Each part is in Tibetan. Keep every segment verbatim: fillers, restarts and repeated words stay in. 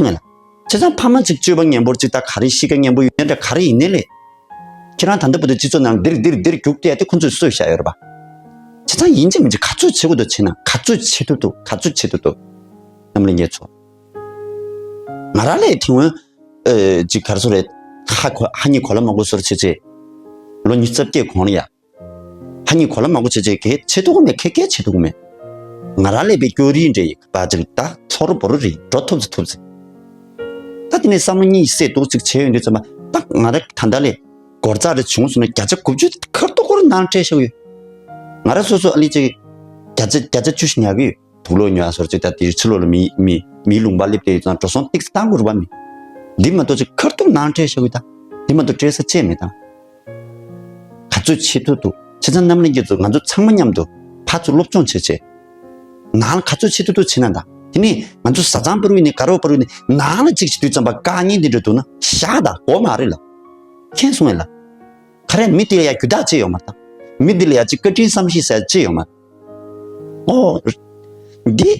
ངེས་ལ། བྱས་ཙང་ཕ་མ་གཅིག་སྤྱོད་པ་ངན་པོར་གཅིག་ད་ག་རེ་གཤིས་ཀ་ངན་པོ་ཡོད་ན་འདྲ་ག་རེ་ཡིན་ནའི་ལས། ཁྱེད་རང་ད་ལྟ་བར་དུ་སྤྱི་ཚོགས་ནང་འདིར་འདིར་འདིར་རྒྱུགས་བལྟས་ཏེ་ཁོ་ཚོས་གསོས་བཞག་ཡོད་རེད་པ། བྱས་ཙང་ཡིན་གཅིག་མིན་གཅིག་ག་ཚོད་བྱེད་དགོས་འདུག་བྱས་ན་ག་ཚོད་བྱེད་ཐུབ་འདུག་ག་ཚོད་བྱེད་ཐུབ་འདུག་རྣམ་གླིང་རྒྱལ་ཚོ། ང་རང་ལས་དེ་སྔོན། ཨེ། ཅིག་ག་རེ་ཟེར་རེད། ཧ་གོ་ཧ་ཉི་གོ་ལ་མ་གོ་ཟུར་བྱས་བྱས། ལོ་ཉི་ཤུ་རྩ་བརྒྱད་གོང་ལ་ཡ། ཧ་ཉི་གོ་ལ་མ་གོ་བྱས་བྱས་གལ་བྱེད་ཐུབ་ཀྱི་མེད། གལ་གལ་བྱེད་ཐུབ་ཀྱི་མེད། ང་རང་ལས་པའི་སྐྱོ་རིས་འདྲ་ཡི་པ་ཅིག་ད་ཚོར་བོར་རེད། འགྲོ་ཐུབ་ཚེ་ཐུབ་ཚེ། ད་དེ་ནས་བསམ་བློ་གཉིས་སད་འདུག་ཅིག་བྱས་ཡོང་དུས་ཙམ་པ་ད་ང་རང་ད་ལྟ་ལས་སྒོར་རྩ་རེ་བྱུང་སོང་ན་བརྒྱ་ཆ་དགུ་བཅུ་ཁ་ཐུག་ཁོ་རང་ནང་སྤྲད་བཞག་ཡོད། ང་རང་སོ་སོ་ཨ་ལི་ཅིག་བརྒྱ་ཆ་བརྒྱ་ཆ་བཅུ་ཞིག་ཉར་གི་ཡོད། དུག་ལོག་ཉོ་ཡ་སོར་ཅིག་ད་དེའི་ཕྱི་ལོགས་ལ་མི་མི་མིའི་ལུང་པ་སླེབས་ཏེ་ཡོད་ཙང་འགྲོ་སོང་ཏིག་ཙམ་བཏང་དགོས་རེད་པ། མི་འདི་མ་གཏོགས་ཅིག་ཁ་ཐུག་ནང་སྤྲད་བཞག་གི་ད། འདི་མ་གཏོགས་སྤྲད་ས་ཅིག་མེད་ད། ག་ཚོད་བྱེད་ཐུབ་འདུག་བྱས་ཙང་རྣམ་གླིང་རྒྱལ་ཚོ་ང་ཚོ་ཚང་མ་མཉམ་དུ་ཕར་ཚུར་སློབ་སྦྱོང་བྱེད་བྱེད། ནང་ལ་ག་ཚོད་བྱེད་ཐུབ་འདུག་བྱེད་ན་ད། དེ་ནས་ང་ཚོ་བཟའ་ཚང་བར་ཡིན་ནའི་ག་རོགས་བར་ཡིན་ནའི་ནང་ལ་ཅིག་བྱེད་དུས་ཙམ་པ་དཀའ་ངལ་འདི་འདྲ་འདུག་ན་བཞག་ད་འོ་མ་རེད་ལ། མཁྱེན་སོང་ངས་ལ། ག་རེ་མི་དེ་ལ་ཡ་རྒྱུ་དག་ཅིག་ཡོད་མ་རེད་ད། མི་དེ་ལ་ཡ་ཅིག་བཀའ་དྲིན་བསམ་ཤེས་ཟེར་ཅིག་ཡོད་མ་རེད། ཨོ། འདི་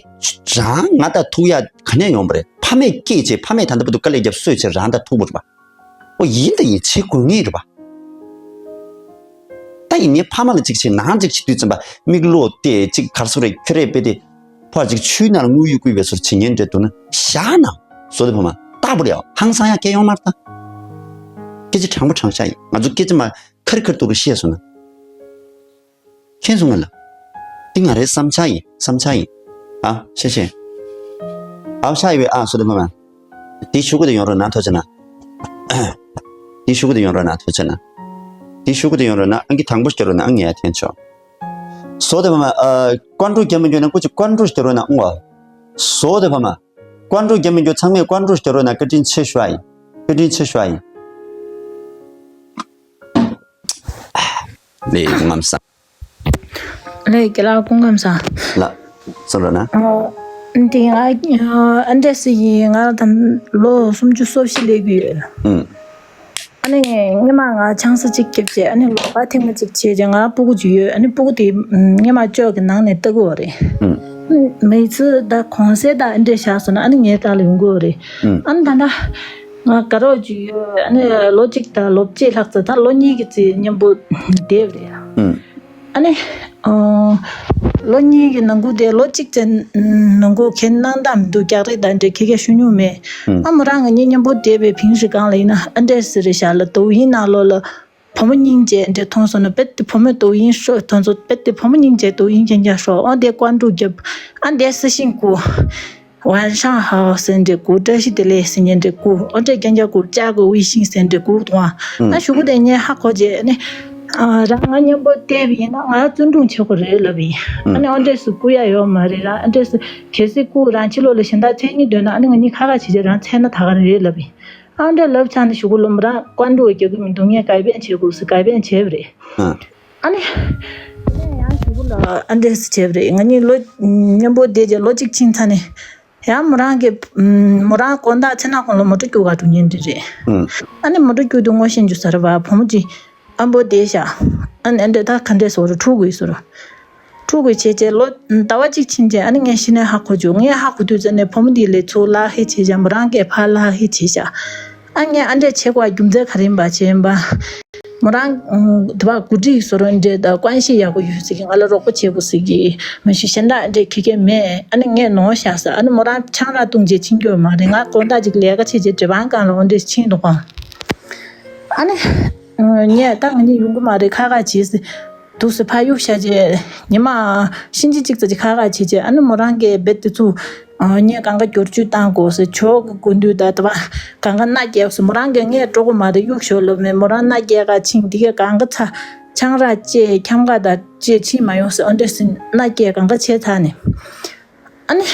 རང་ང་དང་ཐུག་ཡ་ག་ནས་ཡོང་བ་རེད། ཕ་མས་སྐྱེས་བྱས་ཕ་མས་ད་ལྟ་བར་དུ་དཀའ་ལས་བརྒྱབ་གསོས་བྱས་རང་དང་ཐུག་པ་རེད་པ། ཨོ་ཡིན་ད་ཡིན་བྱེད་དགོས་ངེས་རེད་པ། ད་ཡིན་ནའི་ཕ་མ་ལ་ཅིག་བྱས་ནང་ཅིག་བྱེད་དུས་ཙམ་པ་མིག་ལོག་སྟེ་ཅིག་གར་སོ་རེ་ཁྱོད་རེ་དཔེ་དེ་ཕར་ཅིག་ཆུའི་ནང་ལ་དངུལ་གཡུག་དགོས་པའི་སོར་བྱེད་ཉན་འདྲ་འདུག་ན་བཞག་ན་བཟོ་དེ་ཕ་མ་ལྟ་བུ་རེད། ཧང་སང་ཡ་སྐད་ཡོང་མ་རེད་ད། སྐད་ཆ་དྲང་པོ་དྲང་བཞག་ཡིན། ང་ཚོ་སྐད་ཆ་མ་ཁར་ཁར་འདུག་རེ་བཤད་སོང་ན། མཁྱེན་སོང་ངས་ལ། འདི་ང་རའི་བསམ་འཆར་ཡིན། བསམ་འཆར་ཡིན། ཨ་ཤེས་ཤེས། ཨའོ་ཤ་ཡི་བའི་ཨ་སོ་དེ་མ་མ། དེ་ཤུ་གུ་དེ་ཡོང་རོགས་གནང་ཐུགས་རྗེ་གནང་། དེ་ཤུ་གུ་དེ་ཡོང་རོགས་གནང་ཐུགས་རྗེ་གནང་། དེ་ཤུ་གུ་དེ་ཡོང་རོགས་གནང་། ཨང་ཀི་དང་པོ་སྐྱོར་རོགས་གནང་། ཨང་ངས་འཐེན་ཆོག་བཟོ་དེ་མ་མ། ཨ། ཀོན་ཀྲུ་རྒྱབ་མི་འགྱོ་ན་ཀུ་ཅི་ཀོན་ཀྲུ་སྐྱོར་རོགས་གནང་། ཨང་བ། བཟོ་དེ་མ་མ། ཀོན་ཀྲུ་རྒྱབ་མི་འགྱོ་ཚང་མས་ཀོན་ཀྲུ་སྐྱོར་རོགས་གནང་། བཀའ་དྲིན་ཆེ་ཞུ་བ་ཡིན། བཀའ་དྲིན་ཆེ་ཞུ་བ་ཡིན། ལས་སྐུ་ཁམས་བཟང་། ལས་རྒན་ལགས་སྐུ་ཁམས་བཟང་། ལགས། གསུང་རོགས་གནང་། ཨ། འདི་ང་ཨ་འདྲས་སི་ཡིན། ང་ད་ལོ་སུམ་ཅུ་སོ་བཞི་སླེབས་ཀྱི་ཡོད། ཨུམ། ཨ་ནི་སྔོན་མ་ང་ཆང་ས་གཅིག་བརྒྱབ་བྱས། ཨ་ནི་ལོ་ཕར་ཐེངས་མ་གཅིག་བྱས་རྗེས་ང་སྤུ་གུ་གཅིག་ཡོད། ཨ་ནི་སྤུ་གུ་དེ་སྔོན་མ་ཅོག་གི་ནང་ནས་ལྟ་གི་ཡོད་རེད། ཨུམ། མི་ཚོས་ད་གོང་གསལ་ད་ཨ་འདྲས་བཞག་སོང་ན་ཨ་ནི་ངའི་རྟགས་ལ་ཡོང་གི་ཡོད་རེད། ཨུམ། ཨ་ནི་ད་ལྟ་ང་དགའ་རོགས་ཅིག་ཡོད། ཨ་ནི་ལོ་གཅིག་དང་ལོ་གཅིག་ལྷག་ཙམ་ད་ལོ་གཉིས་ཀྱི་རྩིས་མཉམ་པོ་བསྡད་པ་རེད། ཨུམ། ཨ་ནི། ཨོ། ལོ་གཉིས་ཀྱི་ནང་ཁུལ་དེ་ལོ་གཅིག་ཙམ་ནང་ཁུལ་ཁྱེད་གནང་སྟངས་མི་འདུག་རྒྱག་རེས་དང་འབྲེལ་ཁྱེད་ཀྱིས་ཞུ་མྱོང་མེད། ཨ་མོ་རང་ང་གཉིས་མཉམ་པོ་བསྡད་པའི་ཕིང་ཧྲི་སྒང་ལ་ཡིན་ན་ཨ་འདྲས་ཟེར་རེད་ཤག་ལ། དོ་ཡིན་ནང་ལོགས་ལ་བུ་མོ་སྙིང་རྗེ་འདྲས་མཐོང་སོང་ན་དཔེ་དེ་བུ་མོ་དོ་ཡིན་ཧྲོ་མཐོང་སོང་དཔེ་དེ་བུ་མོ་སྙིང་རྗེ་དོ་ཡིན་རྐྱང་རྐྱང་ཧྲོ། ཨོ་དེ་ཀོན་ཀྲུ་རྒྱབ། ཨ་འདྲས་སི་ཤིང་ཀུ། ཝན་ཧྲང་ཧའོ་ཟེར་འདྲ་གོ། བཀྲ་ཤིས་བདེ་ལེགས་ཟེར་མཁན་འདྲ་གོ། ཨོ་འདྲ་རྐྱང་རྐྱང་གོ། ཅ་གོ་ཝི་ཤིང་ཟེར་འདྲ་གོ་དང་། ཨ་ཤུ་གུ་དེ་ངས་ཧ་གོ་རྗེས་ནི། ཨ་རང་ང་མཉམ་པོ་བལྟས་པ་ཡིན་ན་ང་བརྩོན་འགྲུས་ཆེ་གོ་རེད་ལབ་ཡིན། ཨ་ནི་ཨོ་འདྲས་སུ་སྐུ་ཡ་ཡོད་མ་རེད། རང་ཨ་འདྲས་སུ་གལ་སྲིད་སྐུ་རང་ཕྱི་ལོགས་ལ་གཞན་དག་མཚན་ཉིད་འདོད་ན་ཨ་ནི་ང་གཉིས་ཁ་ཁ་བྱེད་བྱེད་རང་མཚན་ན་ད་ག་རེད་ལབ་ཡིན། ཨ་འདྲ་ལབ་ཆགས་ནི་ཤུ་གུ་ལོ་མོ་རང་ཀོན་ཀྲུ་རྒྱག་གི་མི་འདུག་ངས་ག་བན་བྱེད་དགོས་ཟེར་ག་བན་བྱས་པ་རེད། ཨ་ནི། ཨ་ནི་ཡང་ཞུ་གི་ལ་ཨ་འདྲས་སེ་བྱས་པ་རེད། ང་གཉིས་ལོ་མཉམ་པོ་བསྡད་རྗེས་ལོ་གཅིག་ཕྱིན་ཚར་ནས་ཡང་མོ་རང་གི་མོ་རང་དགོང་དག་ཚེ་ནག་ཁོང་ལ་མོ་ཊ་རྒྱུག་ག་འགྲོ་མཁན་དེ་རེད། ཨ་ནི་མོ་ཊ་རྒྱུག་དུས་ངོ་ཤེས་རྒྱུ་ཟེར་བ་བུ་མོ་གཅིག་ཨ་མོ་བསྡད་ཤག་ཨ་ནི་ཨ་འདྲས་ད་ག་འདྲས་སོ་རུ་ཕྲུ་གུ་ཡིས་སོ་རུ། ཕྲུ་གུ་བྱས་རྗེས་ལོ་ཟླ་བ་གཅིག་ཕྱིན་རྗེས་ཨ་ནི་ངས་གཞི་ནས་ཧ་གོ་བྱུང་། ངས་ཧ་གོ་དུས་ཙམ་ནས་བུ་མོ་འདི་ལས་ཚུར་བརླག་ཧེ་བྱས་ཤག་མོ་རང་གིས་ཕར་བརླག་ཧེ་བྱས་ཤག་ཨ་ངས་ཨ་འདྲས་བྱེད་དགོས་རྒྱུ་མཚན་ག་རེ་ཡིན་པ་བྱས་ཡིན་པ། མོ་རང་དེ་བ་གོ་སྒྲིག་བཟོ་རོགས་འདྲས་དང་ཀུན་ཤེས་ཡག་པོ་ཡོད་ཟེར་གི། ང་ལ་རོགས་པ་བྱེད་དགོས་ཟེར་གི། མ་གཞི་གཞན་དག་ཨ་འདྲས་ཁེ་ཁེ་མེད། ཨ་ནི་ངས་ནོར་ཤག་ཟེར། ཨ་ནི་མོ་རང་ཆང་རག་བཏུང་རྗེས་ཕྱིན་རྒྱུ་མ་རེད། ང་དགོང་དག་ཅིག་ལས་ཀ་བྱས་རྗེས་འབྲེལ་བ་སྒང་ལ་འོ་འདྲས་ཕྱིན་འདུག་ག་ཨ་ནི། ངས་ད་ང་གཉིས་ཡོང་གི་མ་རེད། ཁ་ཁ་བྱས་སི་འདུག་སེ་ཕར་གཡུག་བཞག་རྗེས་ཉི་མ་ཕྱིན་ཅི་གཅིག་ཙམ་གྱི་ཁ་ཁ་བྱས་རྗེས་ཨ་ནི་མོ་རང་གིས་རྦད་དེ་ཚུར་ངས་གང་ག་བསྒྱུར་བཅོས་བཏང་དགོས་སེ་ཇོ་གི་དགུན་དུས་ད་ལྟ་བ་གང་ག་མནའ་སྐྱེལ་སེ་མོ་རང་གིས་ངས་འགྲོ་གི་མ་རེད་གཡུག་ཞོར་ལབ་མེད། མོ་རང་མནའ་སྐྱེལ་ག་ཕྱིན་འདི་གས་གང་ག་ཚ་ཆང་རག་བཅད་འཁྱམ་ག་དང་བཅད་ཕྱིན་མ་ཡོང་སེ་ཨ་འདྲས་སེ་མནའ་སྐྱེལ་གང་ག་བྱས་ཚར་ནས། ཨ་ནི།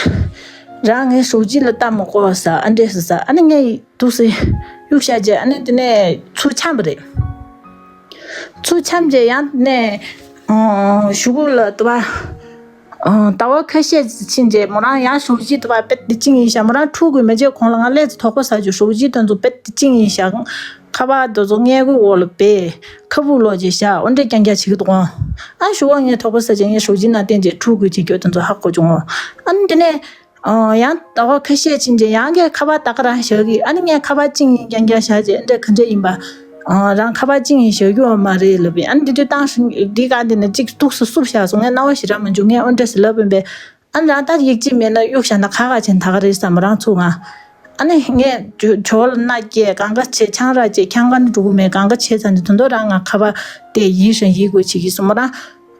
རང་ངའི་ཞོགས་ཇི་ལ་ལྟ་མི་དགོས་ས་ཨ་འདྲས་སེ་ས་ཨ་ནི་ངས་འདུག་སེ་གཡུག་བཞག་རྗེས་ཨ་ནི་དེ་ནས་ཚུར་འཁྱམས་པ་རེད། ཚུར་འཁྱམས་རྗེས་ཡང་དེ་ནས་ཞུ་གུ་ལ་དུ་བ་ཟླ་བ་ཁ་ཤས་ཕྱིན་རྗེས་མོ་རང་ཡང་ཞོགས་ཇི་དུ་བ་དཔེ་དེ་ཅིང་ཡིན་ཤག་མོ་རང་ཕྲུ་གུ་མ་བྱས་གོང་ལ་ང་སླེབས་ཚེ་དོགས་པ་ཟ་རྒྱུ་ཞོགས་ཇི་དེ་ཚོ་དཔེ་དེ་ཅིང་ཡིན་ཤག་ཁ་པར་དེ་ཚོ་སྔས་མགོའི་འོག་ལ་སྦས། ཁ་སྦུག་ལོག་རྗེས་བཞག་འོ་འདྲས་རྐྱང་རྐྱང་བྱེད་ཀྱི་འདུག་ཨང་། ཨ་ཞུ་བ་ངས་དོགས་པ་ཟ་རྗེས་ངས་ཞོགས་ཇི་ནང་བསྟན་རྗེས་ཕྲུ་གུ་བྱེད་རྒྱུ་དེ་ཚོ་ཧ་གོ་བྱུང་ཨང་། ཨ་ནི་དེ་ནས་ ཨོ་ཡང་ཟླ་བ་ཁ་ཤས་ཕྱིན་རྗེས་ཡང་གི་ཁ་པར་ད་ག་རང་བཞག་གི། ཨ་ནི་ངས་ཁ་པར་ཅིག་ཡིན་རྐྱང་རྐྱང་བཞག་རྗེས་འདྲ་ག་འདྲ་ཡིན་པ། ཨོ་རང་ཁ་པར་ཅིག་ཡིན་བཞག་རྒྱུ་ཡོད་མ་རེད་ལབ་པས། ཨ་ནི་དེ་དུས་བཏང་སོང་། འདི་ག་འདི་ནས་ཅིག་ཐུགས་སུ་བསུབ་བཞག་སོང་། ངས་རྣ་བ་ཞེ་དྲག་མ་འཇུག་ངས་ཨོ་འདྲ་ཟེར་ལབ་ཡིན་པས། ཨ་ནི་རང་ད་ཡིག་གཅིག་མེད་ན་གཡུག་བཞག་ན་ཁ་ཁ་བྱས་ད་ག་རེད་བསམ། རང་ཚུགས་ང་། ཨ་ནི་ངས་ཇོ་ཇོ་ལ་མནའ་སྐྱེལ། གང་ག་བྱས། ཆང་རག་བཅད། ཁྱང་ག་ནི་འགྲོ་གི་མེད། གང་ག་བྱས་ཚར་ནས་དོན་དུ་རང་ང་ཁ་པར་དེ་ཡིད་བཞིན་ཡིད་དགོས་བྱེད་ཀྱི་སོང་། མོ་རང་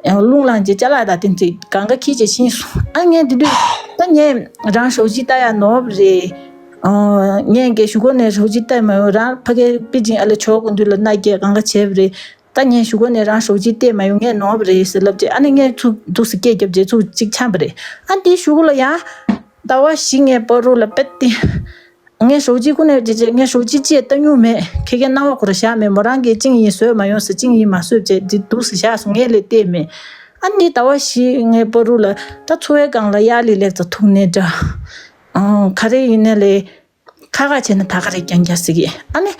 ཡང་རླུང་ལངས་རྗེས་ཅ་ལག་དང་དེ་ཚོ་གང་ག་ཁྱེར་བྱས་ཕྱིན་སོང་། ཨ་ངས་དེ་དུས་ད་ངས་རང་ཞོགས་ཇི་ལྟ་ཡ་ནོར་བ་རེད། ཨོ་ངས་གི་གཞུག་གུ་ནས་ཞོགས་ཇི་བལྟས་མ་ཡོང་། རང་ཕ་གིར་པེ་ཅིང་ཨ་ལེ་ཇོ་སྐུ་མདུན་ལ་མནའ་སྐྱེལ་གང་ག་བྱས་པ་རེད། ད་ངས་གཞུག་གུ་ནས་རང་ཞོགས་ཇི་བལྟས་མ་ཡོང་། ངས་ནོར་བ་རེད་ཟེར་ལབ་རྗེས་ཨ་ནི་ངས་ཚུར་འདུག་སེ་སྐད་བརྒྱབ་རྗེས་ཚུར་གཅིག་འཁྱམས་པ་རེད། ཨ་དེའི་གཞུག་གུ་ལ་ཡང་ཟླ་བ་བཞི་ངས་པ་རུ་ལ་དཔེ་དེ། ངས་ཞོགས་ཇི་ཀུན་ནས་བྱས་རྗེས་ངས་ཞོགས་ཇི་ཅེས་ལྟ་མྱོང་མེད། ཁྱེད་ཀྱི་རྣ་བ་སྐོར་བཞག་མེད། མོ་རང་གིས་ཅིང་ཡིན་བཟོས་མ་ཡོང་ཟེར། ཅིང་ཡིན་མ་བཟོས་བྱས་འདི་འདུག་སེ་བཞག་སོང་། ངས་ལས་བལྟས་མེད། ཨ་ནི་ཟླ་བ་བཞི་ངས་པ་རུ་ལ་ད་འཚོ་བའི་སྒང་ལ་ཡར་ལི་ལེགས་ཙམ་ཐུག་ནས་འདྲ། ཨང་ག་རེ་ཡིན་ནའི་ལས། ཁ་ཁ་བྱས་ན་ད་ག་རེ་རྐྱང་རྐྱང་ཟེར་གི། ཨ་ནི།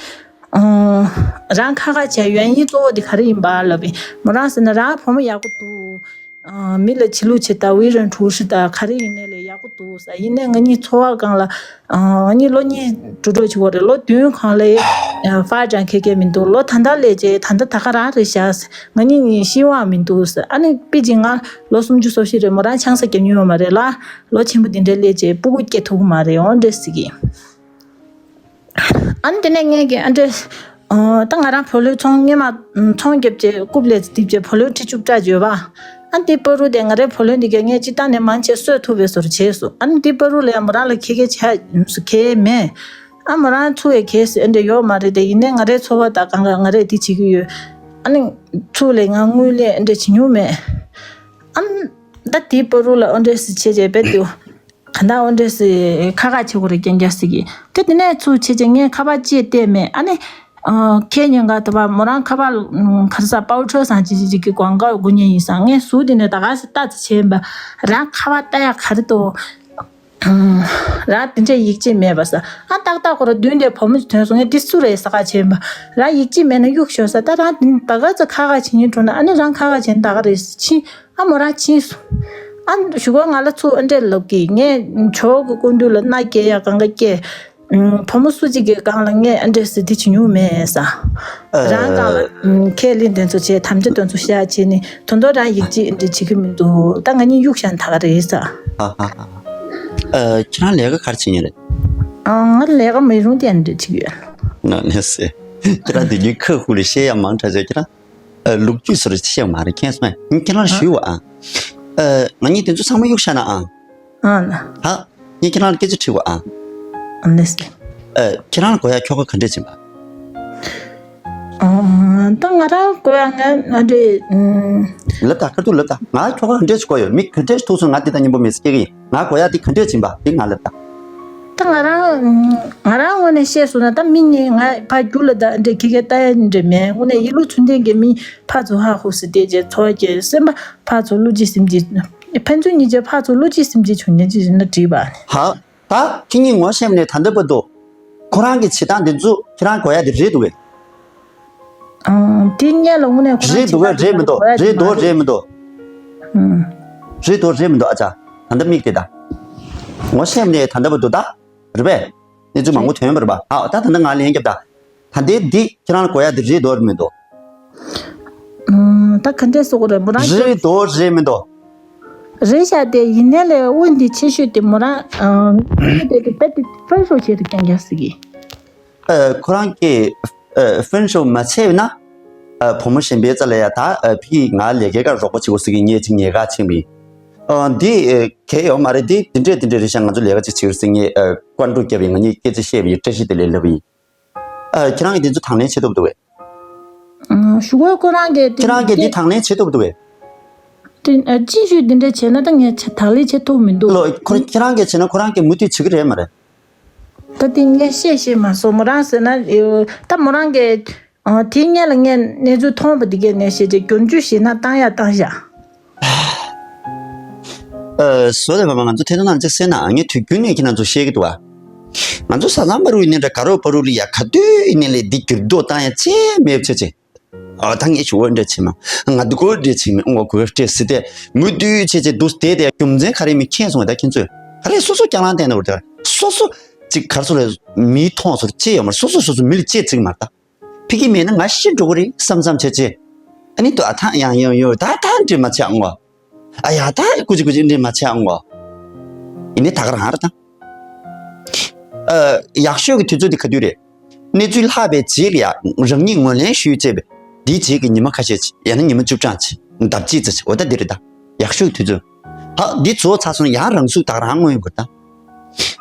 ཨང་། རང་ཁ་ཁ་བྱས་ཡོད་ཡིན་གཙོ་བོ་དེ་ག་རེ་ཡིན་པ་ལབ་པས། མོ་རང་ཟེར་ན་རང་བུ་མོ་ཡག་པོ་འདུག། ཨང་། མི་ལ་བྱེད་ལུགས་བྱེད་སྟངས་ཝི་རན་ཁྲུའུ་ཧྲི་དང་ག་རེ་ཡིན་ནའི་ལས་ཡག་པོ་འདུག་ཟེར། ཡིན་ནའི་ང་གཉིས་འཚོ་བ་སྒང་ལ། ཨང་། ང་གཉིས་ལོ་གཉིས་འགྲོ་འགྲོ་བྱེད་དགོས་རེད། ལོ་བདུན་གོང་ལས། ཨ། ཧྥ་ཅང་ཁེ་ཁེ་མི་འདུག། ལོ་ད་ལྟ་སླེབས་རྗེས་ད་ལྟ་ད་ག་རང་རེད་བཞག་ཟེར། ང་གཉིས་གཉིས་ཤི་བ་མི་འདུག་ཟེར། ཨ་ནི་པེ་ཅིང་ང་ལོ་སུམ་ཅུ་སོ་བཞི་རེད། མོ་རང་ཆང་ས་བརྒྱབ་མྱོང་ཡོད་མ་རེད་ལ། ལོ་ཆེན་པོ་འདི་འདྲ་སླེབས་རྗེས་སྤུ་གུ་སྐྱེ་ཐུབ་ཀྱི་མ་རེད། འོ་འདྲ་ཟེར་གི། ཨ་ནི་དེ་ནས་ངས་ཀྱི་ཨ་འདྲས། ཨོ། ད་ང་རང་བུ་ལོན་ཚོང་སྔས་མ་ཚོང་བརྒྱབ་རྗེས་རྐུབ་ལས་རྡིབ་རྗེས་བུ་ལོན་ཁྲི་བཅུ་བཀྲ་བརྗོད་པ། ཨ་ནི་དེ་པ་རུ་དེ་ང་རའི་བུ་ལོན་དེ་གས་ངས་སྤྱིར་བཏང་ནས་མང་ཆེ་གསོད་ཐུབ་པའི་བཟོ་འདྲ་བྱས་སོང་། ཨ་ནི་དེ་པ་རུ་ལ་ཡང་མོ་རང་ལ་ཁེ་ཁེ་བྱ་ཁེ་མེད། ཨ་མོ་རང་ཚུགས་ཡས་ཁེ་སི་ཨ་འདྲས་ཡོད་མ་རེད་དེ། ཡིན་ནའི་ང་རའི་འཚོ་བ་དང་གང་ག་ང་རས་དེ་བྱེད་ཀྱི་ཡོད། ཨ་ནི་ཚུགས་ལས་ང་དངུལ་ལས་ཨ་འདྲས་བྱེད་མྱོང་མེད། ཨ་ནི་ད་དེ་པ་རུ་ལ་ཨ་འདྲས་སེ་བྱས་རྗེས་རྦད་དེ། ག་ད་འོ་འདྲས་སེ་ཁ་ཁ་བྱེད་དགོས་རེད་རྐྱང་རྐྱང་ཟེར་གི། དེ་དེ་ནས་ཚུར་བྱས་རྗེས་ངས་ཁ་པར་ཅིག་བལྟས་མེད། ཨ་ནི། ཨ། ཁྱེད་ཉིན་ག་དེ་བ་མོ་རང་ཁ་པར་ག་རེ་ཟ་པའོ་ཁྲོ་སང་ཅི་ཅི་ཅི་གི་གོང་ག་དགུ་ཉིན་ཡིན་སང་ངས་ཟུར་དེ་ནས་ད་ག་སེ་ལྟ་ཙི་བྱས་ཡིན་པ། རང་ཁ་པར་ལྟ་ཡ་ག་རེ་འདུག། རང་དེ་འདྲས་ཡིག་ཅིག་མེད་པ་ས། ཨ་ཏག་ཏག་ཁོ་ར་མདུན་དེ་བུ་མོ་ཅིག་ཐོན་སོང་། ངས་འདི་སུ་རེད་ས་ཁ་བྱས་ཡིན་པ། རང་ཡིག་ཅིག་མེད་ན་གཡུག་ཤོག་ས། ད་རང་དེ་ད་ག་ཚོད་ཁ་ཁ་བྱེད་ཉིན་འགྲོ་ན། ཨ་ནི་རང་ཁ་ཁ་བྱེད་ན་ད་ག་རེད་ཕྱིན། ཨ་མོ་རང་ཕྱིན་སོང་། ཨ་གཞུག་གུ་ང་ལ་ཚུར་ཨ་འདྲས་ལབ་གི། ངས་ཇོ་གི་སྐུ་མདུན་ལ་མནའ་སྐྱེལ་ཡ་གང་ག་སྐྱེལ། ཨུམ། བུ་མོ་སུ་གཅིག་གི་སྒང་ལ་ངས་ཨ་འདྲས་སེ་འདི་བྱེད་མྱོང་མེད་ས། ཨ། རང་སྒང་ལ་ཨུམ། ཁས་ལེན་དོན་ཚོ་བྱས། དམ་བཅའ་དོན་ཚོ་བཞག་བྱས་ནས་དོན་དུ་རང་ཡིག་ཅིག་ཨ་འདྲས་བྱེད་ཀྱི་མི་འདུག། ད་ང་གཉིས་གཡུག་བཞག་ན་ད་ག་རེད་ས། ཨ་ཨ་ཨ། ཨ། ཁྱེད་རང་ལས་ཀ་ག་རེ་བྱེད་མྱོང་རེད། ཨ། ང་ལས་ཀ་མི་རུང་དེ་ཨ་འདྲས་བྱེད་ཀྱི་ཡོད། ནོ་ནེ་སེ། ཁྱེད་རང་དེ་གའི་ཁ་ཧུ་ལ་བཤད་ཡ་མང་དྲགས་ཚོད་ཁྱེད་རང་། ཨ། ལོ་རྒྱུས་སོགས་རེ་བཤད་མ་རེད། མཁྱེན་སོང་ངས། ཁྱེད་རང་ཞུས་བ་ཨ། ཨ། ང་གཉིས་དེ་ཚོ་ཚང་མ་གཡུག་བཞག་ན་ཨ། ཨ་ན། ཧ། ངས་ཁྱེད་རང་ལ་སྐད་ཆ་དྲི་བ་ཨ། ཨ་ནེ་སེ། ཨ། ཁྱེད་རང་ལ་དགོས་ཡ་ཁྱོ་ག་ག་འདྲས་བྱིན་པ། ཨ། ད་ང་རང་དགོས་ཡ་ང་ང་འདྲས། ཨུམ། ལབ་ད་ཁ་ཐུག་ལབ་ད། ང་ཁྱོ་ག་ག་འདྲས་ཞིག་དགོས་ཡོད། མི་ག་འདྲས་ཞིག་ཐུག་སོང་ང་དེ་ལྟ་སྙིང་པོ་མེད་ཟེར་སྐྱེ་གི་ཡིན། ང་དགོས་ཡ་དེ་ག་འདྲས་བྱིན་པ་དེ་ང་ལབ་ད། ད་ང་རང་ང་རང་ངོས་ནས་བཤད་སོང་ན་ད་མི་གཉིས་ང་ཕར་རྒྱུག་ལ་ད་འདྲས་ཁེ་ཁེ་ལྟ་ཡ་འདྲས་མེད། དངོས་གནས་ཡིད་བློ་ཚུལ་ལྡན་གྱི་མི་ཕར་ཚུར་ཧ་ཧུ་ཟེར་བསྡད་རྗེས་ཚོར་གྱི་སེམས་པ་ཕར་ཚུར་བློ་གཅིག་སེམས་གཅིག་ཕན་ཚུན་གཉིས་ཆ་ཕར་ཚུར་བློ་གཅིག་སེམས་གཅིག་བྱུང་ཉེན་ཅི་ཡིན་ན་འགྲིག་པ། ཧ། ད་ཁྱེད་གཉིས་ངོ་ཤེས་ནས་ད་ལྟ་བར་དུ་ཁོ་རང་གི་བྱེད་སྟངས་འདི་ཚོ་ཁྱེད་རང་དགོས་ཡ་དེ་རེད་འདུག་གས། ཨང་། དེ་སྔོན་ལ་དངོས་གནས་ཁོ་རང་རེད་འདུག་གས། རེད་མི་འདུག། རེད་འདུག་རེད་མི་འདུག། ཨང་། རེད་འདུག་རེད་མི་འདུག། ཨ་ཅག་ད་ལྟ་མིག་དེ་ད། ངོ་ཤེས་ནས་ད་ལྟ་བར་དུ་ད། རེད་པས། གནས་ཚུལ་མང་པོ་ཐོན་པ་རེད་པ། ཨ་ད་ད་ལྟ་ང་ལན་རྒྱབ་ད། ད་ལྟའི་འདི་ཁྱེད་རང་ལ་དགོས་ཡ་འདི་རེད་འདུག་རེད་མི་འདུག། ཨང་། ད་ག་འདྲས་ཟེར་དགོས་རེད། མོ་རང་རེད་འདུག་རེད་མི་འདུག། རེད་ཤག་དེ་ཡིན་ནའི་ལས་དབང་འདི་ཆེ་ཤོས་དེ་མོ་རང་ཨང་། དེ་དེ་དཔེ་དེ་ཕན་ཤོས་བྱེད་དུ་རྐྱང་རྐྱང་ཟེར་གི། ཨ། ཁོ་རང་གིས་ཨ། ཕན་ཤོས་མ་བྱས་ན། ཨ། བུ་མོ་གཞན་པའི་རྩ་ལ་ཡ་ད་ཨ། ཕི་ང་ལས་ཀའི་ཀ་རོགས་པ་བྱེད་དགོས་ཟེར་གི། ངས་ཅིག་ཉེས་ཁ་ཕྱིན་པ་ཡིན། ཨ། འདི་ཨ། གལ་ཡོད་མ་རེད། འདི་འདི་འདྲས་འདི་འདྲས་རེད་ཤག། ང་ཚོ་ལས་ཀ་ཅིག་བྱེད་རོགས་ཟེར། ངས་ཨ། བཀའ་འགྲོ་བརྒྱབ་པ་ཡིན། ང་གཉིས་སྐད་ཆ་བཤད་པ་ཡིན། བཀྲ་ཤིས་བདེ་ལེགས་ལབ་པ་ཡིན། ཨ། ཁྱེད་རང་གིས་དེ་ཚོ་དང་ལེན་བྱེད་ཐུབ་འདུག་གས། ཨ། ཞུ་གོ་ཁོ་རང་གིས་དེ་ཁྱེད་རང་གིས་དེ་དེ་དང་ལེན་བྱེད་ཐུབ་འདུག་གས། དེ་ཨ། ཅི་ཞུ་དེ་འདྲ་བྱས་ན་ད་ངས་ཆ་དང་ལེན་བྱེད་ཐུབ་མི་འདུག། ལོ་ཁོ་ཁྱེད་རང་གིས་བྱས་ན་ཁོ་རང་གིས་མུ་མཐུད་བྱེད་ཀྱི་རེད་མ་རེད། ད་དེ་ངས་བཤད་ཤེས་མ་སོང་། མོ་རང་ཟེར་ན་ཨེ། ད་མོ་རང་གིས་ཨ། དེའི་སྔོན་ལ་ངས་གནས་ཚུལ་མཐོང་བ་དེ་གས་ནས་བཤད་རྗེས་སྐྱོན་བརྗོད་ཞེད་སྣང་བཏང་ཡ་བཏང་བཞག། ཨ། བཟོ་ལས་པ་མ་ང་ཚོ་ཐད་གཏོང་ནང་ཅིག་གསན་ན། ངས་དུས་རྒྱུན་ནས་ཁྱེད་རང་ཚོ་བཤད་ཀྱི་འདུག་བ། ང་ཚོ་ས་ཚང་པ་རུ་ཡིན་ནའི་འདྲ། དགའ་རོགས་པ་རུ་ལ་ཡ་ག་དུས་ཡིན་ནའི་ལས་འདི་འགྱུར་ལྡོག་བཏང་ཡ་ཅི་མེད་བྱས་བྱས། ཨ། ད་ངས་ཞུ་བ་འདྲ་བྱེད་མ། ང་འདི་གོ་འདྲ་བྱེད་མི་འོང་བ་གོ་འདྲ་ཟེར་ཏེ་མུ་མཐུད་བྱས་བྱས་འདུག་བསྡད་དེ་རྒྱུ་མཚན་ག་རེ་མི་མཁྱེན་སོང་བ། ད་ཁྱེད་ཚོས། ག་རེ་སོ་སོ་རྐྱང་ལང་བསྟན་ནས་འོར་དེ་སོ་སོ་ཅིག་གར་སོ་རེ་མིའི་མཐོང་སོར་ཅེས་ཡོད་མ་རེད། སོ་སོ་སོ་སོ་མི་ལ་ཅེས་ཅིག་མ་རེད་ད། ཕི་གི་མེད་ན་ང་ཤི་འགྲོ་གི་རེད་བསམ་བསམ་བྱས་བྱས། ཨ་ནི་ཏོ་ཨ་ཐང་ཡང་ཡང་ཡང་ད་ད་འདྲེ་མ་ཆགས་འོང་། ཨ་ཡ་ད་ཀུ་ཅི་ཀུ་ཅི་འདྲེ་མ་ཆགས་འོང་། ཡིན་ནི་ད་ག་རང་རེད་ད། ཨ་ཡག་ཤོས་ཀྱི་དུས་ཚོད་དེ་ག་དུས་རེད། གནས་ཚུལ་ལྷག་པའི་རྗེས་ལ་ཡ་རང་ཉིད་ངོས་ལེན་ཞུས་བྱས་པའི་འདིའི་རྗེས་ཀྱི་ཉི་མ་ཁ་ཤས་ཅིག་ཡང་ན་ཉི་མ་བཅུ་གྲངས་ཅིག་ལྡབ་གཅིག་ཙམ་ཅིག་འོ་ད་འདི་རེད་ད། ཡག་ཤོས་ཀྱི་དུས་ཚོད། ཧ་འདི་རྫོགས་ཚར་སོང་ན་ཡང་རང་ཚུགས་ད་ག་རང་མངོན་ཡོང་གི་རེད་ད།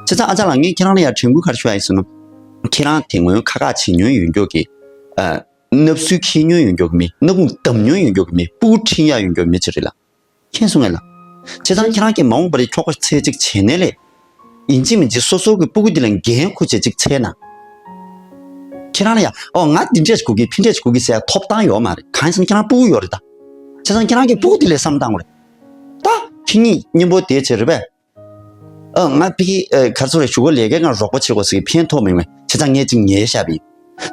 བྱས་ཙང་ཨ་ཅག་ལགས་ངས་ཁྱེད་རང་ལ་ཡང་དྲན་སྐུལ་ག་རེ་ཞུ་ཡ་ཡིན་ཟེར་ན། ཁྱེད་རང་དེ་སྔོན་ཁ་ཁ་བྱེད་མྱོང་ཡོད་མགྱོགས་ཀྱི། ཨ། སྣབས་སུལ་འཁྱེར་མྱོང་ཡོད་མགྱོགས་ཀྱི་མི། སྣ་ཁུང་བསྡམས་མྱོང་ཡོད་མགྱོགས་ཀྱི་མི། སྤུ་གུ་འཁྲིད་ཡག་ཡོད་མགྱོགས་མི་ཅིག་རེད་ལ། མཁྱེན་སོང་ངས་ལ། བྱས་ཙང་ཁྱེད་རང་གིས་མ་འོངས་པར་ཁྱོ་ག་འཚོལ་ཅིག་བྱས་ནས་ལས། ཡིན་གཅིག་མིན་གཅིག་སོ་སོ་གི་སྤུ་གུ་འདི་ལ་འགན་འཁུར་བྱས་ཅིག་འཚོལ་ན། ཁྱེད་རང་ལ་ཡང་ཨོ་ང་འདི་འདྲས་དགོས་ཀྱི་ཕི་འདྲས་དགོས་ཀྱི་ཟེར་ཡ་ཐོབ་ཐང་ཡོད་མ་རེད། གང་ཡིན་ཟེར་ན་ཁྱེད་རང་སྤུ་གུ་ཡོད་རེད་ད། བྱས་ཙང་ཁྱེད་རང་གིས་སྤུ་གུ་འདི་ལ་བསམ་བཏང་དགོས་རེད། ད་ཁྱེད་གཉིས་མཉམ་པོ་བསྡད་བྱས་རེད་པས། ཨ་ང་ཕི་གི་ཨ་ག་རེ་ཟེར་རེད། གཞུག་གུ་ལས་ཀའི་ངང་རོགས་པ་བྱེད་དགོས་ཟེར་གི་ཕན་ཐོགས་མེད་མེད་བྱས་ཙང་ངས་ཅིག་ཉལ་བཞག་པ་ཡིན།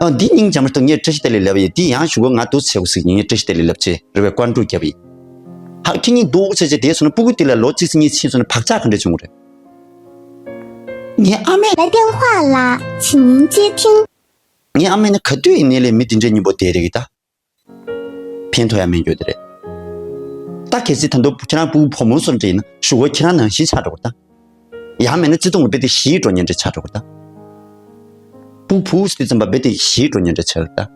ཨ་འདི་སྙིང་རྗེ་མ་གཏོགས་ངས་བཀྲ་ཤིས་བདེ་ལེགས་ལབ་ཡིན། འདི་ཡང་གཞུག་གུ་ང་འདུག་བྱེད་དགོས་ཟེར་གི་ངས་བཀྲ་ཤིས་བདེ་ལེགས་ལབ་བྱས་རེ་བའི་བཀའ་འགྲུབ་བརྒྱབ་པ་ཡིན། ཧ་ཁྱེད་གཉིས་འདུག་བྱས་བྱས་བསྡད་སོང་ན་སྤུ་གུ་དེ་ལ་ལོ་གཅིག་ཙམ་གཉིས་ཕྱིན་སོང་ན་བག་ཆགས་ག་འདྲ་བྱུང་གི་རེད། ངའི་ཨ་མས། 来电话了，请您接听。 ངའི་ཨ་མས་ནི་ག་དུས་ཡིན་ནའི་ལས་མི་དེ་འདྲའི་མཉམ་པོ་བསྡད་རེད་གི་ད། ཕན་ཐོགས་ཡ་མེད་རྒྱུ་དེ་རེད། ད་གལ་སྲིད་ད་དུང་ཁྱེད་རང་སྤུ་གུ་བུ་མོ་སོར་འདྲ་ཡིན་ན་གཞུག་གུ་ཁྱེད་རང་ནང་བཞིན་ཆགས་འགྲོ་གི་ད། ཡང་མེད་ན་བརྩེ་དུང་གི་རྦད་དེ་ཞི་འགྲོ་ཉེན་འདྲ་ཆགས་འགྲོ་གི་ད། སྤུ་གུ་བུ་སི་ཙམ་པ་རྦད་དེ་ཞི་འགྲོ་ཉེན་འདྲ་ཆགས་གི་ད།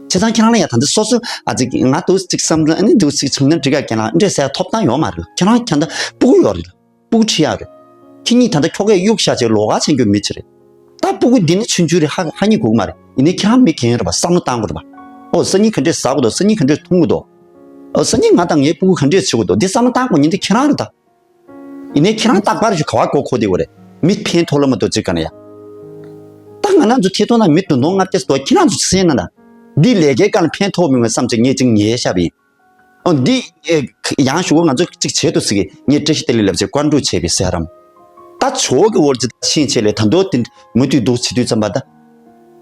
བྱས་ཙང་ཁྱེད་རང་ལ་ཡང་ད་ལྟ་སོ་སོ་ཨ་ཅིག་ང་དུ་ཅིག་བསམ་བློ་ཨ་ནི་འདུག་ཅིག་བྱུང་ན་འགྲིག་ག་རྒན་ལགས་འདྲ་ཟེར་ཐོབ་ཐང་ཡོད་མ་རེད། ཁྱེད་རང་ཁྱེད་ད་སྤུ་གུ་ཡོད་རེད། སྤུ་གུ་ཁྲིད་ཡག་རེད། ཁྱེད་གཉིས་ད་ལྟ་ཁྱོ་གས་གཡུག་བཞག་བྱས་ལོགས་ཀ་བྱེད་རྒྱུ་མི་ཅིག་རེད། ད་སྤུ་གུ་འདི་ནི་ཆུང་ཆུང་རེད། ཧ་ཧ་ཉི་གོ་གི་མ་རེད། ཡིན་ནའི་ཁྱེད་རང་མི་རྒན་རེད་པ། བསམ་བློ་བཏང་དགོས་རེད་པ། ཨོ་སང་ཉིན་ག་འདྲས་ཟ་དགོས་འདུག་སང་ཉིན་ག་འདྲས་འཐུང་དགོས་འདུག་ཨོ་སང་ཉིན་ང་དང་ངའི་སྤུ་གུ་ག་འདྲས་བྱེད་དགོས་འདུག་འདི་བསམ་བློ་བཏང་དགོས་ཉིན་དེ་ཁྱེད་རང་རེད་ད། ཡིན་ནའི་ཁྱེད་རང་རྟག་པར་ཞིག་ག་བ་གོ་གོ་དེ་གོ་རེད། མི་ཕན་ཐོགས་ལ་མ་གཏོགས་ཅིག་ག་ན་ཡ། ད་ང་རང་ཚོ་ཐད་གཏོང་ན་མི་དོ་ནོར་ལྔ་བརྒྱ་ཙམ་འདུག་ཁྱེད་རང་ཚོ་ཅིག་སེམས་ན་ད། འདི་ལས་ཀའི་སྒང་ལ་ཕན་ཐོགས་མི་འོས་བསམ་བྱས་ངས་ཅིག་ཉལ་བཞག་པ་ཡིན། ཨོ་འདི་ཨེ་ཡང་ཞུ་གོ་ང་ཚོ་གཅིག་བྱེད་དུ་ཟིག་གི་ངས་བཀྲ་ཤིས་བདེ་ལེགས་ལབ་བྱས་བཀའ་འགྲུབ་བྱས་པའི་སེ་རམ། ད་ཇོ་གི་འོར་ཅི་ཕྱིན་ཆད་ལས་ད་མདོ་དེ་མུ་མཐུད་འདུག་བྱེད་དུས་ཙམ་པ་ད།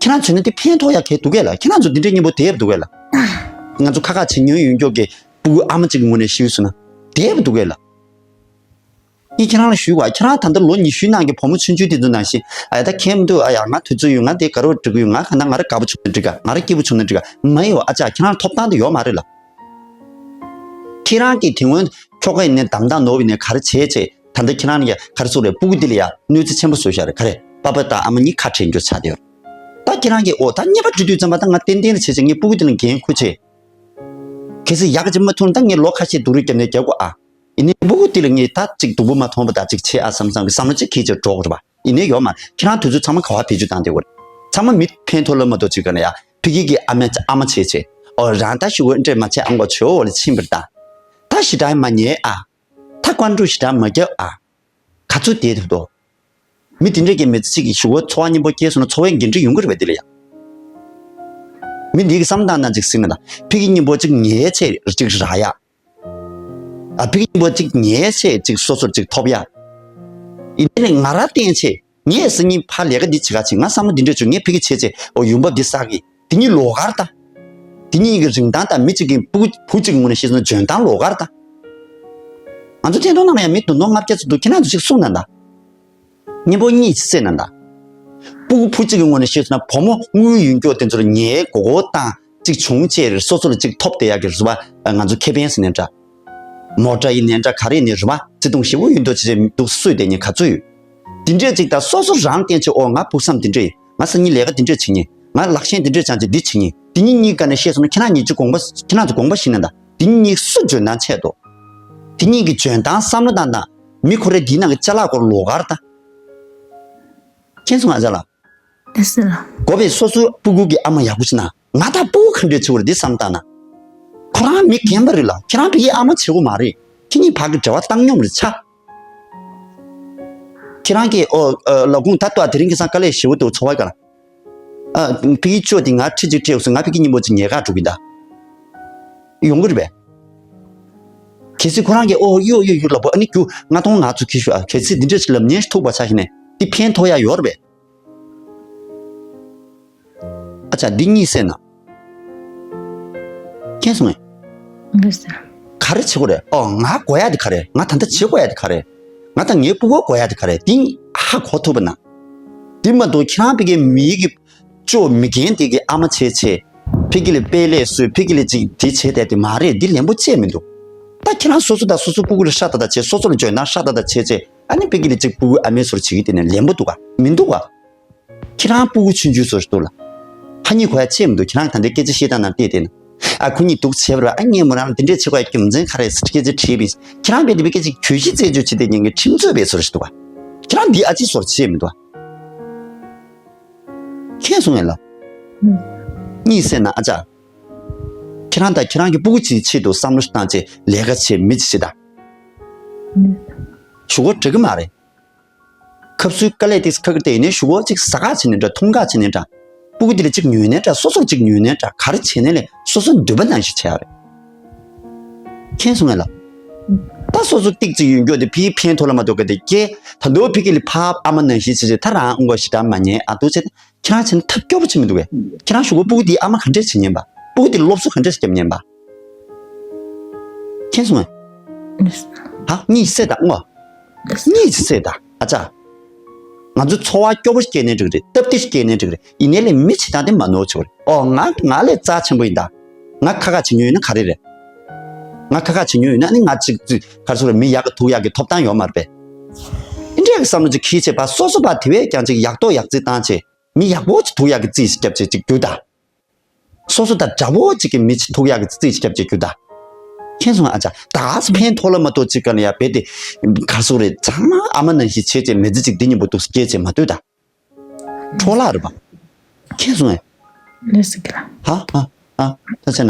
ཁྱེད་རང་ཚོ་ནི་དེ་ཕན་ཐོགས་ཡ་གལ་འདུག་གས་ལ། ཁྱེད་རང་ཚོ་འདི་འདྲའི་མཉམ་པོ་བསྡད་འདུག་གས་ལ། ང་ཚོ་ཁ་ཁ་བྱེད་མྱོང་ཡོད་མགྱོགས་ཀྱི་སྤུ་གུ་ཨ་མ་གཅིག་གི་ངོས་ནས་ཞུས་སོང་ན་བསྡད་འདུག་གས་ལ། ངས་ཁྱེད་རང་ལ་ཞུས་པ། ཁྱེད་རང་ད་ལྟ་ལོ་ཉི་ཤུའི་ནང་གི་བུ་མོ་ཆུང་ཆུང་དེ་ཚོ་ནང་བཞིན་ཨ་ཡ་ད་ཁྱད་མི་འདུག་ཨ་ཡ་ང་དུས་ཚོད་ཡོད། ང་དེ་དགའ་རོགས་འགྲིག་གི་ཡོད། ང་ག་ན་ང་ར་དགའ་པོ་བྱུང་ན་འགྲིག་ག་ང་ར་སྐྱིད་པོ་བྱུང་ན་འགྲིག་ག་མ་ཡོད་ཨ་ཅག་ཁྱེད་རང་ཐོབ་ཐང་དེ་ཡོད་མ་རེད་ལ། ཁྱེད་རང་གིས་དེ་སྔོན་ཁྱོ་ག་ཡིན་ནའི་འདམ་དང་ནོར་བ་ཡིན་ནའི་ག་རེ་བྱས་བྱས་ད་ལྟ་ཁྱེད་རང་ཡ་ག་རེ་ཟེར་རེད། སྤུ་གུ་འདི་ལ་ཡ་གནོད་འཚེ་ཆེན་པོ་བཟོས་བཞག་རེད། ག་རེ་པ་ཕ་དང་ཨ་མ་གཉིས་ཁ་བྲལ་རྒྱུ་ཆགས་བསྡད་ཡོད་རེད། ད་ཁྱེད་རང་གིས་ཨོ་ད་རྙེད་པ་འདྲི་དུས་ཙམ་པ་ད་ང་ཏན་ཏན་ལ་བྱས་བྱས་ངས་སྤུ་གུ་འདི་ལ་འགན་འཁུར་བྱས། གལ་སྲིད་ཡག་གཅིག་མ་ཐུག་ན་ད་ངས་ལོ་ཁ་ཤས་སྡུག་རུས་བརྒྱབ་ནའི་རྒྱག་དགོས་ཨ། ཡིན་ནའི་སྤུ་གུ་དེ་ལ་ངས་ད་ཅིག་སྡུག་པོ་མ་མཐོང་བ་དང་ཅིག་བྱེད་ཨ་བསམ་བསམ་གི་བསམ་བློ་ཅིག་འཁྱེར་བྱས་འགྲོ་དགོས་རེད་པ། ཡིན་ནའི་ཡོད་མ་རེད། ཁྱེད་རང་དུས་ཚོད་ཚང་མ་ག་བ་བེད་སྤྱོད་བཏང་བསྡད་ཡོད་རེད། ཚང་མ་མི་ཕན་ཐོགས་ལ་མ་གཏོགས་ཅིག་ག་ན་ཡ་ཕ་གི་གི་ཨ་མ་ཨ་མ་བྱས་བྱས་ཨོ་རང་ད་ཞུ་གོ་འདྲེ་མ་བྱས་ཨ་མགོ་ཆོ་འོ་ལ་ཕྱིན་པར་ད། ད་ཞེ་དྲག་མ་ཉལ་ཨ། ད་བཀའ་འགྲུབ་ཞེ་དྲག་མ་རྒྱབ་ཨ། ག་ཚོད་བསྡད་ཐུབ་དོ། མི་དེ་འདྲས་ཀྱི་མི་ཚེ་གཅིག་གི་ཞུ་གོ་འཚོ་བ་སྙིང་པོ་སྐྱེལ་སོང་ན་འཚོ་བའི་འགན་འཁྲི་ཡོང་གི་རེད་པས་དེ་ལ་ཡ། མི་འདི་གི་བསམ་སྟངས་ནང་ཅིག་ཟིན་ན་ད་ཕ་གི་སྙིང་པོ་གཅིག་ཉལ་བྱས་གཅིག་རག་ཡ། ཨ་ཕ་གི་སྙིང་པོ་གཅིག་ཉལ་བྱས་གཅིག་སོ་སོར་གཅིག་ཐོབ་ཡ། ཡིན་ནའི་ང་ར་བསྟན་བྱས་ངས་སང་ཉིན་ཕར་ལས་ཀ་འདི་བྱེད་ག་ཕྱིན་ང་བསམ་བློ་འདི་འདྲས་བྱུང་། ངས་ཕ་གི་བྱས་བྱས་ཨོ་ཡུམ་བབ་འདི་བསགས་གི་དེ་གཉིས་ལོགས་ཀར་ད། དེ་གཉིས་ཀྱི་རིན་ཐང་དང་མི་གཅིག་གི་སྤུ་གུ་བུ་གཅིག་གི་ངོས་ནས་བཤད་སོང་ན་འཇོན་ཐང་ལོགས་ཀར་ད། ང་ཚོ་ཐད་གཏོང་ནང་ལ་ཡང་མི་དོ་ནོར་ལྔ་བརྒྱ་ཙམ་འདུག་ཁྱེད་རང་ཚོ་ཅིག་གསུངས་ན་ད། གཉེན་པོ་གཉིས་བསད་ན་ད། སྤུ་གུ་བུ་གཅིག་གི་ངོས་ནས་བཤད་སོང་ན་བུ་མོ་དངུལ་ཡོད་མགྱོགས་དེ་ཚོར་ཉལ་མགོ་སྐོར་བཏང་གཅིག་བྱུང་བྱས་སོ་སོ་ལ་གཅིག་ཐོབ་བསྡད་ཡག་གི་རེད་པ། ང་ཚོ་ཁེ་ཕན་ཟེར་ནའི་འདྲ། མོ་ཊ་ཡིན་ནའི་འདྲ་ག་རེ་ཡིན་ནའི་རེད་པ། བརྩེ་དུང་ཞེ་པོ་ཡོད་མདོག་བྱས་བྱས་འདུག་གསོས་བསྡད་མཁན་ག་ཚོད་ཡོད། དེ་འདྲས་གཅིག་ད་སོ་སོ་རང་བསྟན་བྱས་ཨོ་ང་ཕུགས་བསམ་དེ་འདྲས་ཡིན། ང་སང་ཉིན་ལས་ཀ་དེ་འདྲས་བྱེད་མཁན། ང་ལག་ཤེས་དེ་འདྲས་སྦྱངས་བྱས་འདི་བྱེད་མཁན། དེ་གཉིས་གཉིས་ཀ་ནས་བཤད་སོང་ན་ཁྱེད་རང་གཉིས་ཀྱིས་དགོངས་པ་ཁྱེད་རང་ཚོ་དགོངས་པ་བཞེས་ན་ད། དེ་གཉིས་གཉིས་སུ་འཇོན་ཐང་ཆེ་འདུག་དེ་གཉིས་ཀྱི་འཇོན་ཐང་བསམ་བློ་བཏང་དང་མི་ཁོ་རེ་དེའི་ནང་གི་ཅ་ལག་སྐོར་ལོགས་ཀར་ད། མཁྱེན་སོང་ང་ཅ་ལགས། ལགས་སོ་ལགས། དགོས་པའི་སོ་སོའི་སྤུ་གུ་གི་ཨ་མ་ཡག་པོ་བྱེད་ན་ང་དང་སྤུ་གུ་ག་འདྲས་བྱེད་དགོས་རེད་འདི་བསམ་བཏང་ན། ཁོ་རང་མི་རྒན་པ་རེད་ལ་ཁྱེད་རང་ཕ་གིའི་ཨ་མ་བྱེད་དགོས་མ་རེད། ཁྱེད་གཉིས་བར་གྱི་འབྲེལ་བ་བཏང་སྙོམས་རེད་ཆ། ཁྱེད་རང་གིས་ཨོ་ཨ་ལག་ཁུང་ད་ལྟོ་དེ་རིང་ཁ་སང་དཀའ་ལས་ཞེ་པོ་འདུག་འཚོ་བ་ག་ལ། ཨ་ཕ་གིའི་ཅོ་དེ་ང་ཁྲི་གཅིག་སྤྲད་དགོས་སོང་། ང་ཕ་གི་གཉིས་པོ་ཅིག་ཉལ་ཁ་འགྲོ་གི་ད། ཡོང་གི་རེད་པས། གལ་སྲིད་ཁོ་རང་གིས་ཨོ་གཡོ་གཡོ་གཡོ་ལབ་པོ་ཨ་ནི་རྒྱུ་ང་གཏོང་ང་ཚོ་ཁྱི་ཤོག་ཨ་གལ་སྲིད་འདི་འདྲ་ཞིག་ལབ་ཉན་ཞིག་ཐུག་པ་ཆ་ཞིག་ནས་འདི་ཕན་ཐོགས་ཡ་ཡོད་རེད་པས། ཨ་ཅག་འདི་གཉིས་བསད་ན། མཁྱེན་སོང་ངས། ལགས་སོ། ག་རེ་བྱེད་དགོས་རེད། ཨོ་ང་དགོས་ཡ་དེ་ག་རེ། ང་ད་ལྟ་བྱེད་དགོས་ཡ་དེ་ག་རེ། ཨ་ད་ངའི་སྤུ་གུ་དགོས་ཡ་དེ་ག་རེད། དེ་ཧ་གོ་ཐུབ་པ་ན། དེ་མ་གཏོགས་ཁྱེད་རང་ཕ་གིའི་མི་གི་ཅོ་མི་རྒན་དེ་གི་ཨ་མ་བྱས་བྱས། ཕ་གི་ལ་དཔེ་ལས་སུ་ཕ་གི་ལ་ཅིག་དེ་བྱས་བསྡད་དེ་མ་རེད། འདི་ལན་པོ་ཅི་ཡང་མི་འདུག་ད་ཁྱེད་རང་སོ་སོ་དང་སོ་སོ་སྤུ་གུ་ལ་ཧྲ་ཏག་ཏག་བྱས། སོ་སོ་ལ་འཇོན་ཐང་ཧྲ་ཏག་ཏག་བྱས་བྱས། ཨ་ནི་ཕ་གི་ལ་ཅིག་སྤུ་གུ་ཨ་མའི་བཟོ་འདྲ་བྱེད་ཀྱི་དེ་ནས་ལན་པོ་འདུག་ག་མི་འདུག་ག་ཁྱེད་རང་སྤུ་གུ་ཆུང་ཆུང་བཟོ་འདྲ་འདུག་ལ། ཧ་གཉིས་གོ་ཡ་ཅི་ཡང་མི་འདུག་ཁྱེད་རང་ད་ལྟའི་སྐད་ཆ་བཤད་སྟངས་ནང་བལྟས་བལྟས་ན། ཨ་ཁོ་གཉིས་སྡུག་བྱས་པ་རེད། ཨ་ངས་མོ་རང་ལ་འདི་འདྲས་བྱེད་དགོས་ཡ་རྒྱུ་མཚན་ག་རེ་ཟེར་སྐད་ཆ་དྲིས་པས། ཁྱེད་རང་རྦད་དེ་སྐད་ཆ་གྱོད་གཞི་རྩད་གཅོད་བྱེད་དེ་ཉན་གྱི་ཁྲིམས་རྩོད་པའི་བཟོ་འདྲ་འདུག་ག་ཁྱེད་རང་འདི་ཨ་ཅེ་བཟོ་འདྲ་བྱེད་མི་འདུག་ག་མཁྱེན་སོང་ངས་ལ། གཉིད་སད་ན་ཨ་ཅག་ཁྱེད་རང་དང་ཁྱེད་རང་གི་སྤུ་གུ་ཅིག་ཆེད་དུ་བསམ་བློ་ཞིག་བཏང་བྱས་ལས་ཀ་བྱེད་མི་ཅིག་བྱེད་དང་། ཞུ་སྒོ་འགྲིག་གི་མ་རེད། ཁབ་སུའི་དཀའ་ལས་ཏིག་ཁ་གི་དེ་ཡིན་ནའི་ཞུ་སྒོ་ཅིག་ཟ་ག་བྱེད་ནའི་འདྲ། འཐུང་ག་བྱེད་ནའི་འདྲ། སྤུ་གུ་དེ་ལ་ཅིག་ཉོས་ནའི་འདྲ། སོ་སོར་ཅིག་ཉོས་ནའི་འདྲ། ག་རེ་བྱེད་ནའི་ལས་སོ་སོ་འདོད་པ་ནང་བཞིན་བྱེད་ཡ་རེད། མཁྱེན་སོང་ངས་ལ། ད་སོ་སོ་ཏིག་ཅིག་ཡོད་མགྱོགས་དེ་ཕིའི་ཕན་ཐོགས་ལ་མ་ཐོགས་ག་དེ་སྐྱེ། ད་དུང་ཕ་གི་ལ་ཕ་ཨ་མ་ནང་བཞིན་བྱེད་བྱེད། ད་རང་ཨང་གོ་ཞེ་དྲག་མ་ཉན་ཨ་འདུག་བྱེད། ཁྱེད་རང་བྱས་ན་ཐབས་སྐྱོ་པོ་ཅིག་མི་འདུག་གས། ཁྱེད་རང་ཞུ་སྒོ་སྤུ་གུ་དེའི་ཨ་མ་ག་འདྲས་བྱེད་ཉན་པ། སྤུ་གུ་དེ་སློབ་གསོ་ག་འདྲས་བརྒྱབ་ཉན་པ། མཁྱེན་སོང་ངས། ཧ་གཉིད་སད་ད་ངོ་། གཉིད་སད་ད་ཨ་ཅག་ང་ཚོ་འཚོ་བ་སྐྱོ་པོ་སྐྱེལ་ནའི་འགྲིག་རེད། སྟབས་བདེ་སྐྱེལ་ནའི་འགྲིག་རེད། ཡིན་ནའི་ལས་མི་བྱེད་སྟངས་དེ་མ་ནོར་ཆོག་རེད། ཨོ་ང་ང་ལས་རྩ་ཆེན་པོ་ཡིན་ད། ང་ཁ་ཁ་བྱེད་མྱོང་ཡོད་ན་ག་རེ་རེད། ང་ཁ་ཁ་བྱེད་མྱོང་ཡོད་ན་ནི་ང་ཅིག་ཅིག་ག་རེ་ཟེར་རེད། མི་ཡག་གི་ཐུག་ཡག་གི་ཐོབ་ཐང་ཡོད་མ་རེད་པས། འདི་འདྲའི་བསམ་བློ་ཅིག་འཁྱེར་བྱས་པ། སོ་སོ་པ་དེ་བས་ཀྱང་ཅིག་ཡག་ཐོག་ཡག་བརྩེགས་བཏང་བྱས། མི་ཡག་པོ་ཅིག་ཐུག་ཡག་གི་རྩིས་ཤིག་རྒྱབ་བྱས་ཅིག་རྒྱུག་ད། སོ་སོ་དང་འདྲ་བོ་གཅིག་གི་མི་ཞིག་ཐུག་ཡག་གི་རྩིས་ཤིག་རྒྱབ་བྱས་རྒྱུག་ད། མཁྱེན་སོང་ཨ་ཅག་ད་ཕན་ཐོགས་ལ་མ་གཏོགས་གཅིག་ག་ལ་ཡ་རྦད་དེ་ག་རེ་ཟེར་རེད། ཚང་མ་ཨ་མ་ནང་བཞིན་བྱས་བྱས་མི་ཚེ་གཅིག་འདི་གཉིས་པོ་འདུག་སྐྱེལ་བྱས་མ་སྡོད་ད། འཕྲོ་བརླག་རེད་པ། མཁྱེན་སོང་ཨེ། ལགས་སོ་ཁྱེད་རང་། ཧ་ཧ་ཧ། ད་བྱས་ན།